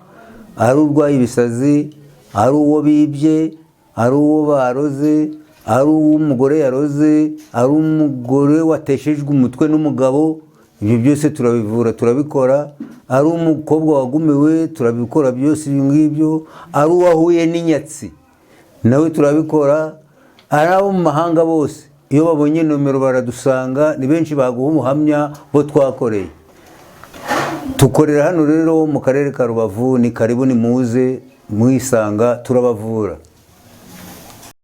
Ari urwaye ibisazi, ari uwo bibye, ari uwo baroze, ari uw'umugore yaroze, ari umugore wateshejwe umutwe n'umugabo, ibyo byose turabivura, turabikora. Ari umukobwa wagumiwe, turabikora byose ibyo ngibyo. Ari uwahuye n'inyatsi nawe turabikora. Ari abo mu mahanga bose, iyo babonye nomero baradusanga, ni benshi baguha ubuhamya bo twakoreye. Tukorera hano rero mu karere ka Rubavu. Ni karibu, ni muze mwisanga, turabavura.